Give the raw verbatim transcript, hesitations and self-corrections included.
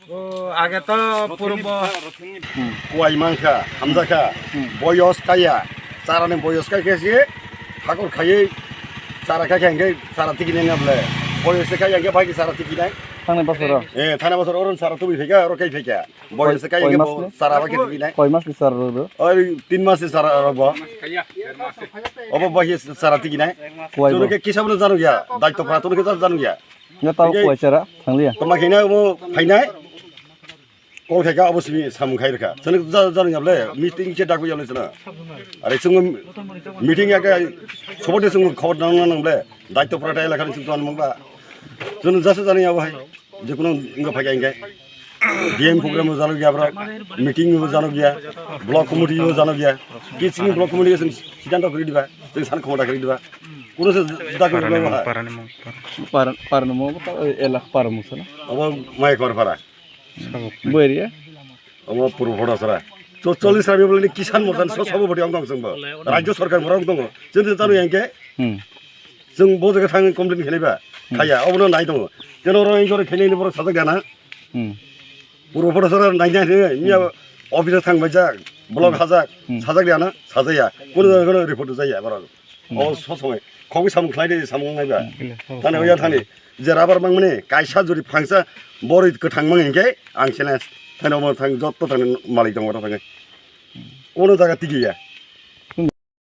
O, age to purbo. Kuai mankha, hamjakha. Hmm. Boyos kaya, charani boyos kai khe se hakor khaiwi chara khai khe hwnkhe chara tikinai na bwle. Boyos se kaya hwnkhe bai khe chara tikinai. Thangnai bosoro? Eh, thangnai bosoro oro chara tubui phaikha, oro kai phaikha. Boyos se kaya hwnkhe bo chara bai khe tikinai. Koi mas ni chara rw rw? Oi, tin mas ni chara rw bo. Obo bai khe chara tikinai. Kuai bo. Chwng khe kisa bono janu ya, daityo pra chwng khe janu ya. Ya tao kuai chara, thangliya. Toma khe na bo phainai. Call khaikha abo simi samung khai rwkha. Chwng ja-, janu ya bwle, meeting se dakwi ya bwle chwng. Are chwng meeting ya khe sobote chwng khobor nang nang bwle. Daityo pra ta elakha ni chwng tong mangba. Chwng jasa janu ya bo hai. Jekunu wngkha phaikha hinkhe D M program bo jano gya, borok meeting bo jano gya, block committee bo jano gya. Kisini block committee chwng siddhanto kwrwi diba, chwng san khomota kwrwi diba. Kuno se juda kwrwi diba. Para, para ni mung, para. Para, para ni mung, para, elak para mung sana. Abo mai kor para. Bo area? Abo purbo photo sara. So, chollis rami bole ni Kisan Morcha ni so, sobo boti ong tong chwng bo. Rajyo sarkar borok ong tongo. Chwng tano yang khe. Hmm. Chwng bo jaga thang complain khelaiba. Hmm. Khaya, obono nai tongo. Teno oro inquiry khelai ni borok sajak gana. Hmm. Purbo photo sara nai nai, miya office thang bai jak, block hajak, hmm, sajak gana, sajaya. Kono jaga kono report jaya borok. Hmm. O so somoi khogwi samung khlai de samung naiba. Hmm. Thani oya thani je rubber mangmani kaisa juri phangsa boroi kwthang mang hinkhe ang challenge. Thani omo thang jotto thani malik tongo thangwi. Kono jaga tigiya.